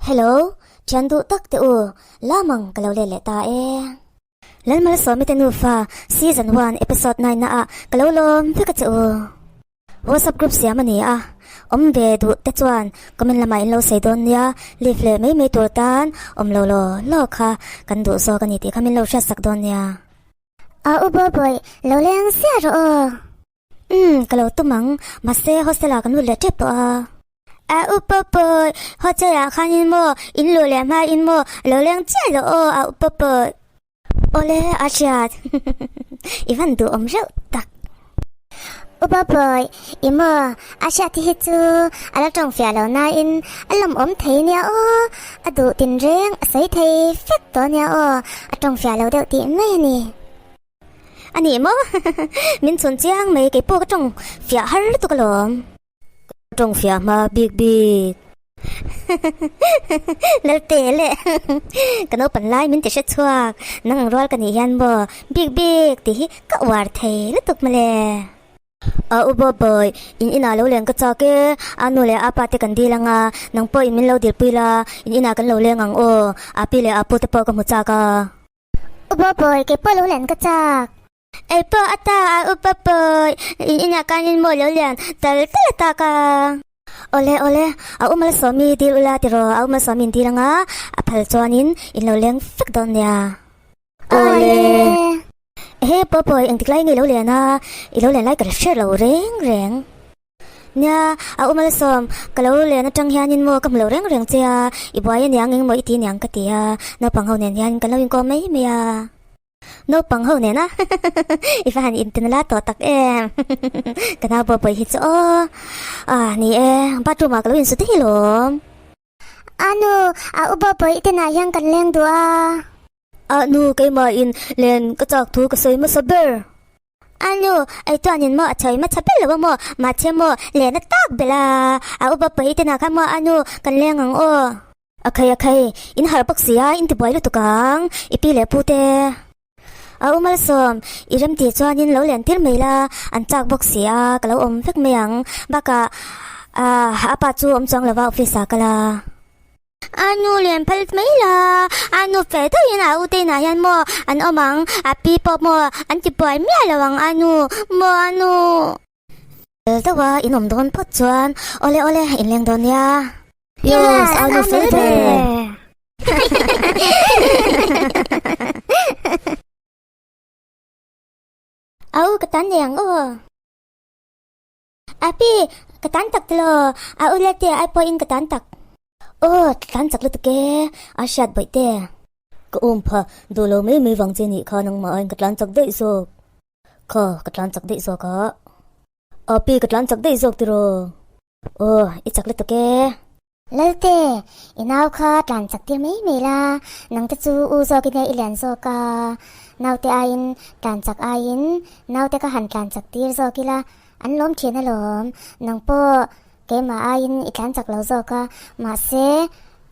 Hello, thian duh tak te u, lamang ka lo let leh ta e. Lalmalsawmi te nufa Season one Episode 9 na ah ka lo lawm vek a che u. WhatsApp group siam a ni a, awm ve duh te chuan comment lamah in lo sawi dawn nia, leave leh mai mai tur tan awm lo law law kha kan duh zawk a ni tih kha min lo hriat sak dawn nia. A u Bawbawih, lo leng siah rawh aw. Umm, ka lo tum ang, mahse hostel ah kan lut leh tep tawh a. A u Pawpawih, hotel ah khanin maw in luh leh hma in maw lo leng chiah loh aw a u Pawpawih. Awle a hriat, i van duh awm reuh tak. U Pawpawih, i maw a hriat hi chu a la tawng fiah lo nain a lawmawm thei nia aw, a duh tinreng a sawi thei fek tawh nia aw, a tawng fiah lo deuh tih mai a ni. A ni maw? Min chhun chiang mai kei pawh ka tawng fiah har lutuk alawm. Ka tawng fiah hma bik bik. Lalte le ka naupang lai min ti hre chhuak nang ang rual ka nih hian maw bik bik tih hi ka uar thei lutuk mawle. A u Bawbawi, in inah lo leng ka chak e, a nu leh a pa te kan dil anga, nang pawhin min lo dilpui la, in inah kan lo leng ang aw, a pi leh a pu te pawh ka hmu chak a. Upa pawi kei pawh lo lian ka chak. Ei pawh a ta a upa pawi in inah khan in maw lo lian tal tal a tak a. Awle awle a u Malsawmi dil ula tiraw a u Malsawmi in dil anga a phal chuanin in lo leng vek dawn nia. Awle. Ehe paw pawi engtik lai nge i lo lian a i lo lian lai ka hre lo reng reng. Nia, a u Malsawm, ka lo len atang hianin maw ka hmu lo reng reng che a, i buai aniang eng maw i ti aniang ka ti a, naupang ho nen hian kan lo inkawm mai mai a. Naupang ho nena i va han inti nula tawh tak em ka nau bawhbawi hi chu aw ah ni e, bathroom ah ka lo insu thei lawm. A nu, a u bawhbawi i tinah hian kan leng duh a. A nu, keimahin len ka chak thu ka sawi hmasa ber. A nu, ei chuanin maw a chhawi hmasa ber lo a maw, mahse maw len a tak belh a, a upa pawi te nah khan maw a nu kan leng ang aw. A khai a khai, in harh bawk si a, in ti buai lutuk ang, i pi leh pu te. A u Malsawm, i rem tih chuanin lo len tir mai la, an chak bawk si a, ka lo awm vek mai ang, bakah a pa chu awm chuang lova office ah kal a. A nu lian phal mai la, a nu fel deuhin a u te inah hian maw an awm ang, a pi pawh maw an ti buai miah lo ang a nu maw a nu. Fel deuha in awm dawn phawt chuan awle awle in leng dawn nia. Yes, a nu fel ber. Au ka tan nei ang aw. Api, ka tan tak tilo, a u leh te ai pawhin ka tan tak. Aw, ka tan chak lutuk e, a hriat bawih te. Ka um pha, duh lo mai mai vang che nih kha nangmah aiin ka tlan chak daih zawk. Kha, ka tlan chak daih zawk a. Api, ka tlan chak daih zawk tiraw. Aw, i chak lutuk e. Lalte, i nau kha tlan chak tir mai mai la, nangte chu u zawk in i lian zawk a, naute aiin tlan chak aiin naute kha han tlan chak tir zawk ila an lawm thin alawm, nang pawh keimah aiin i tlan chak lo zawk a, mahse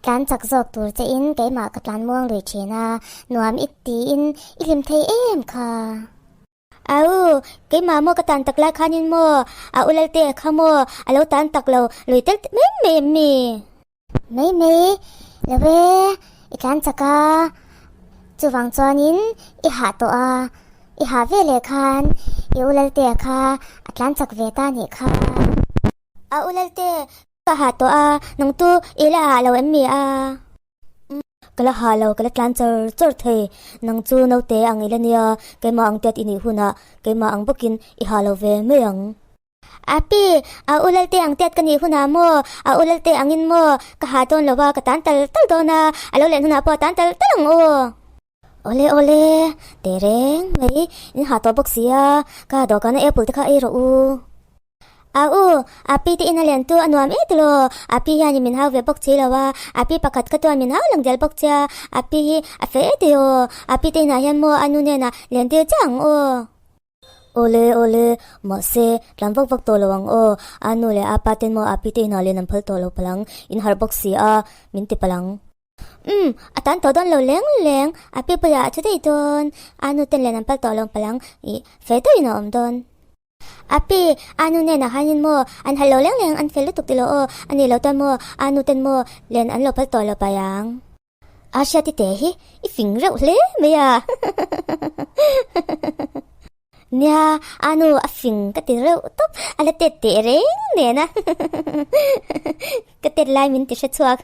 tlan chak zawk tur che in keimah ka tlan muang lui thin a, nuam i tiin i hlim thei em kha. Au, keimah maw ka tan tak lai khanin maw a u Lalte kha maw a lo tan tak lo lui tel mai mai em mi? Mai mai lo e, i tlan chak a, chuvang chuanin i hah tawh a, i hah ve leh khan i u Lalte kha a tlan chak ve ta nih kha. A u Lalte, ka hah tawh a, nang chu i la hah lo em mi a? Ka la ha lo, ka la tlan char char thei. Nang chu naute ang ila nia, keimah ang tiat i nih hunah keimah ang bawkin i ha lo ve mai ang. Api, a u Lalte ang tiat ka nih hunah maw, a u Lalte angin maw, ka ha dawn lo va, ka tan tal tal dawn a, a lo len hunah pawh a tan tal tal ang aw. Awle awle, tehreng mai, in ha tawh bawk sia, ka dawhkana apple te kha ei rawh u. A u, a pi te in a lian tu a nuam e tilo, a pi hian in min hau ve bawk chi lo a, a pi pakhat kha chuan min hau lang zel bawk chia, a pi hi a fe e tilo, a pi te inah hian maw a nu hnenah lian tir chiah ang aw. Awle awle, mahse tlan vak vak tawh lo ang aw, a nu leh a pa ten maw a pi te inah lian an phal tawh lo palh ang, in harh bawk si a, min ti palh ang. Umm, a tan tawh dawn lo leng leng, a pi bulah a thu daih dawn, a nu ten lian an phal tawh lo palh ang, ih, fe deuhin a awm dawn. Api, a nu nen ah hianin maw an halh lo leng leng an fel lutuk tilo aw, a nih loh chuan maw a nu ten maw len an lo phal tawh lo pai ang. A hriati te hi i fing reuh hle mai a. Nia, a nu a fing ka ti reuh tawp, a la tet teh reng nen a. Ka tet lai min ti hre chhuak.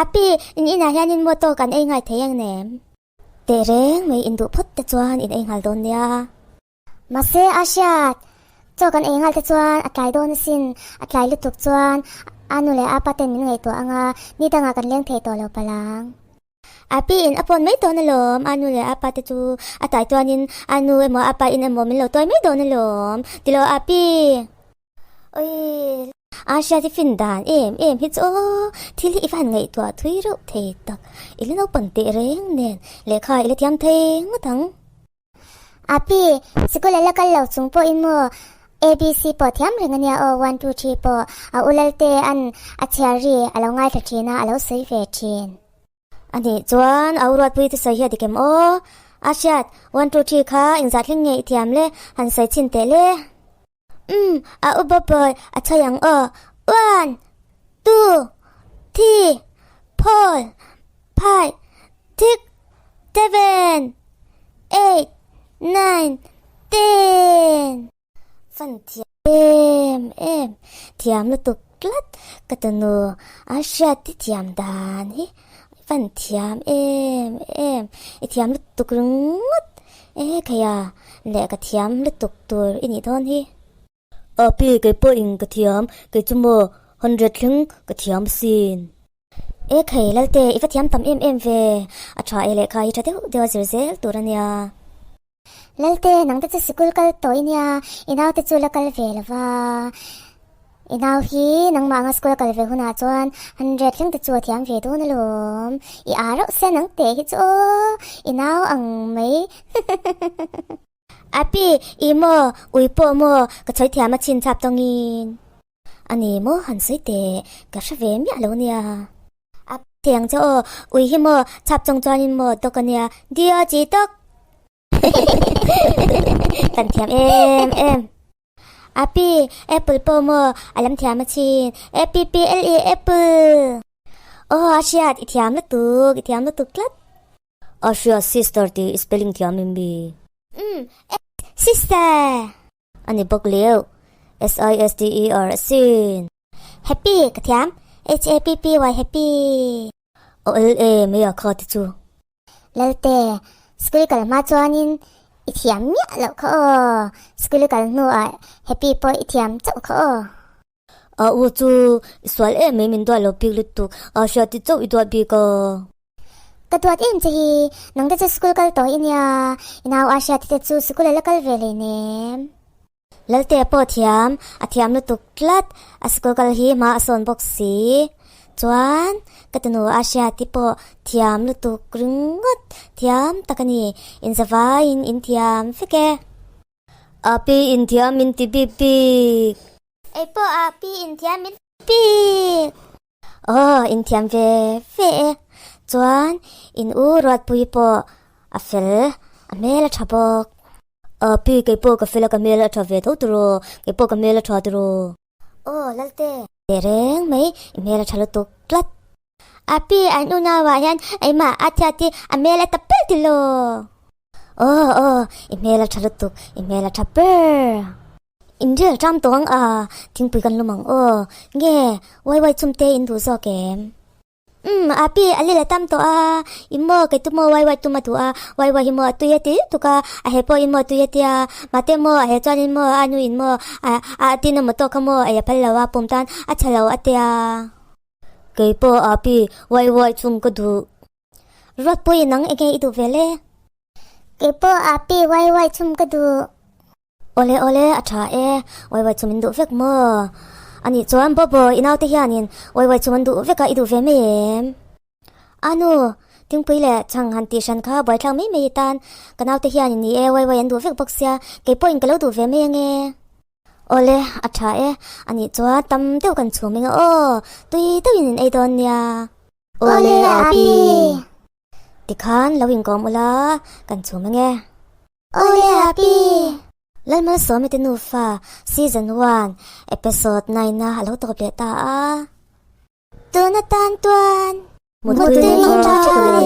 Api, in inah hianin maw tawk an ei ngai thei ang nem? Teh reng mai induh phawt te chuan in ei nghal dawn nia. Mahse a hriat, chaw kan ei nghal te chuan a tlai dawn asin, a tlai lutuk chuan a nu leh a pa ten min ngaihtuah ang a, ni dangah kan leng thei tawh lo palang. A pi in a phone mai dawn alawm, a nu leh a pa te chu a tlai chuanin a nu emaw a pa in emaw min lo tuai mai dawn alawm, tilo a pi. Oi, a hriat i fin dan em em hi chu aw, thil hi i van ngaihtuah thui reuh thei tak, i la naupang teh reng nen lehkha i la thiam thei ngawt ang. Api, sikul a la kal lo chung pawhin maw ABC pawh thiam reng ania aw, one two three pawh a u Lalte an a chhiar ri a lo ngaithla thin a, a lo sawi ve thin. A nih chuan a u Ruatpui te sawi hi a dik em aw? A hriat, one two three kha engzah thleng nge i thiam le, han sawi chhin teh le. Umm, a upa pawi a chhai ang aw. One, two, three, four, five, six, seven, eight, nine, ten. Fan thiam em em, thiam lutuk tlat ka tunu a hriat i thiam dan hi fan thiam em em, i thiam lutuk ringawt e khaia leh ka thiam lutuk tur i nih dawn hi. Api kei pawhin ka thiam, kei chu maw hundred thleng ka thiam sin. E khei Lalte i va thiam tam em em ve, a tha e lehkha hi tha deuh deuh a zir zel tur a nia. Lalte nang te chu sikul kal tawh i nia, i nau te chu la kal ve lo va. I nau hi nangmah anga school a kal ve hunah chuan hundred thleng te chu a thiam ve dawn alawm. I â reuh sia nang teh hi chu aw, i nau ang mai. Api, i maw, ui pawh maw, ka chhawi thiam a chhin chhap tawngin. A ni maw han sawi teh, ka hre ve miah lo nia. A thiang che aw, ui hi maw chhap chawng chuanin maw dawk a nia, dia chi tawk. Kan thiam em em. Api, apple pawh maw a lam thiam a chhin, A P P L E apple. Aw a hriat, i thiam lutuk, i thiam lutuk tlat. A hriat sister tih i spelling thiam em mi? Umm, sister. A ni bawk leu, S I S T E R asin. Happy ka thiam, H A P P Y happy. Aw L A mai a kha te chu. Lalte, school kal hma chuanin i thiam miah loh kha aw, school kal hnuah happy pawh i thiam chauh kha aw. A u chu i sual em mai min duat lo bik lutuk, a hriat ti chauh i duat bik a. Ka duat em che hi, nang te chu school kal tawh i nia, i nau a hriat te chu school a la kal ve hleinem. Lalte pawh thiam, a thiam lutuk tlat, a school kal hi hma a sawn bawk si. Chuan ka tunu a hriati pawh thiam lutuk ringawt thiam tak a ni, inzavaiin in thiam vek e. A pi in thiam min ti bik bik. Ei pawh a pi in thiam min ti bik. Aw, in thiam ve ve e. Chuan in u Ruatpui pawh a fel, a hmel a tha bawk. A pi kei pawh ka fel a, ka hmel a tha ve tho tiraw, kei pawh ka hmel a tha tiraw. Aw Lalte. Teh reng mai, i hmel a tha lutuk tlat. A pi an unauah hian eimah a thiat hi a hmel a ta ber ti lo. Aw aw, i hmel a tha lutuk, i hmel a tha ber. Inrel ṭam tawh ang a, thingpui kan lum ang aw. Nge, wai wai chhum te in duh zawk em? Umm, a pi a lil a tam tawh a, i maw kei tu maw wai wai tum a duh a, wai wai hi maw a tui a ti lutuk a, a he pawh in maw tui a tia, mahte maw a he chuan in maw a nu in maw a a tin a maw tawk kha maw ei a phal lo a, pum tan a tha lo a tia. Kei pawh a pi wai wai chhum ka duh. Ruatpui nang enge i duh ve le? Kei pawh a pi wai wai chhum ka duh. Awle awle a tha e, wai wai chhum in duh vek maw? Anih chuan Bobo i naute hianin wai wai chhum an duh vek a i duh ve mai em? Anu, Tingpui leh chhang han tih hran kha buaithlak mai mai i tan, ka naute hianin ni e wai wai an duh vek bawk sia, kei pawhin ka lo duh ve mai ange. Awle a tha e, anih chuan tam deuh kan chhum eng a aw, tui deuhin in ei dawn nia. Awle Api! Tikhan lo inkawm ula, kan chhum ange. Awle Api! Lalmalsawmi te nufa season 1 episode 9 a alo tawp leh ta a. Tuna tan tuan Mutui mutui mangtha mangtha.